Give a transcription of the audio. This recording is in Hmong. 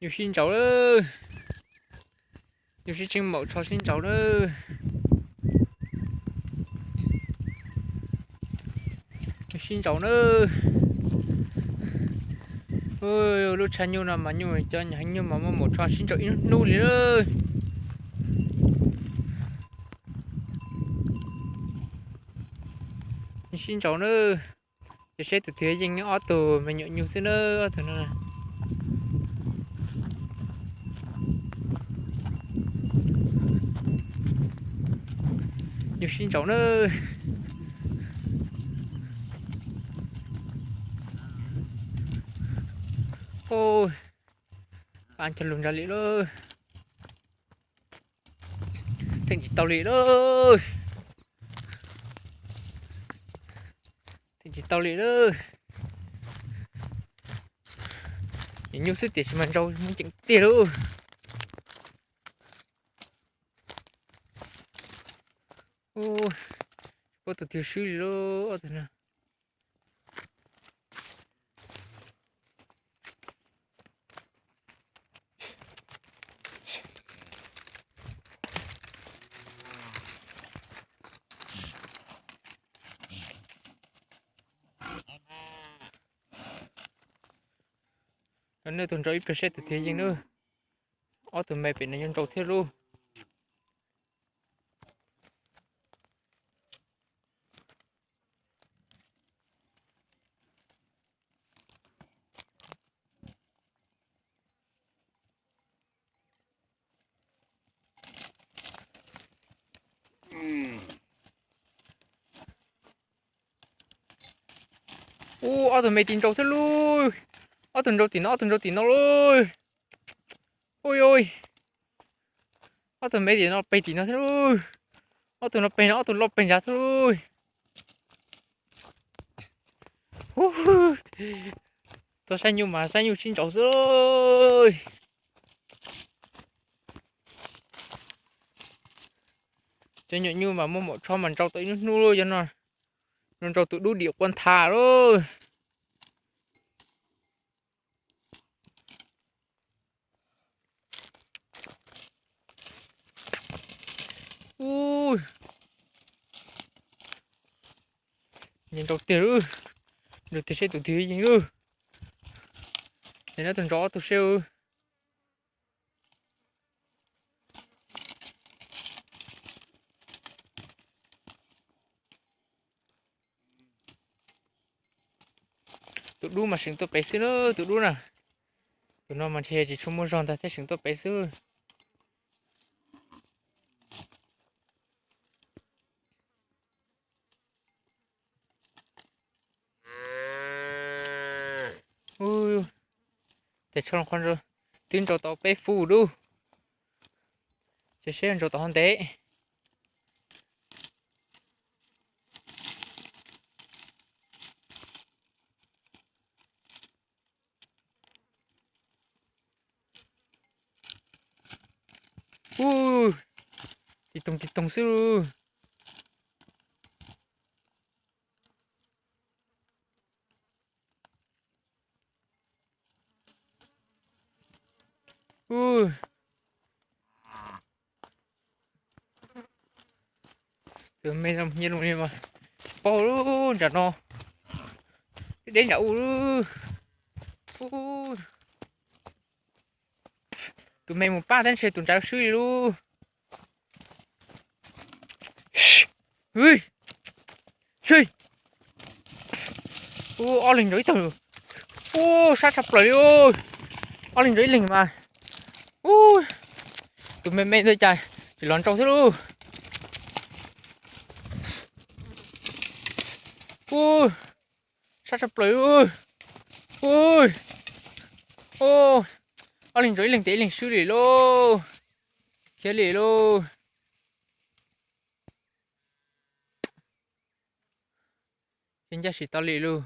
Yus sib ntsaus lawm. Yus sib tseeb maum tsho sib ntsaus lawm. Yus sib ntsaus na. Lub tshav nyuj no mas nyuj cov heev, nyuj mas muaj maum tsho sib ntsaus ib hnub li lawm. Sib ntsaus na. Ces seb tus twg yeej ob tug me nyuam nyuj xwb na, ob tug no. Yus sib ntsaus na. Ua cas lug nrad li lawm. Theej tsis tau li lawm. Theej tsis tau li lawm. Nyuam nyuj xwb tiam sis mas ntsaus muaj ceem tiag lauj. Ua, tsis paub tus twg swb li lauj, ob tug no. Nej tus nrau ib pliag seb tus twg yeej lub. Ob tug me pem no yuav nrau thiab lub. Ua, ob tug me tim nrau thiab lauj. Ob tug nrau tim no, ob tug nrau tim no lauj. Ui ui. Ob tug me tim no peg tim no thiab lauj. Ob tug no peg no, ob tug loj peg nrad thiab lauj. Tuaj saib nyuj mas saib nyuj sib ntsaus xwb lauj. Cov nyuam nyuj mas muaj maum tsho mas nrau tau ib hnub hnub lauj, cov no nrau tus dub dim quaj ntha lauj. Ua, nrau tiag lauj. Nrau tiag seb tus twg yeej lauj. Ces neb tus nrau ob tug seb. Tus dub mas seem tuaj pem xwb na, tus dub na. Tus no mas ntshe tsis tshua muaj zog ntag thiaj seem tuaj pem xwb. Tes tsho qhov twb nrau tau peb fub dub. Ces seb nrau tau hov ntev. Ub, tiv toog tiv toog xwb lauj. Ub, tus me nyias lus li mas paub lub nram no, deb nram u. Ub, tus me mus pab thiab ntshe tus nrad swb li lauj. Ub, ob leeg nrau ib tug. Ub, sab tshaj plaws li. Ob leeg nrau ib leeg mas. Ub, tus me me ntawd cas tsis los nrau thiab lauj. Ub, sab tshaj plaws. Ub, ob leeg nrau ib leeg tes ib leeg swb li lauj. Khiav li lauj. Ces ncaj tsis tau li lauj.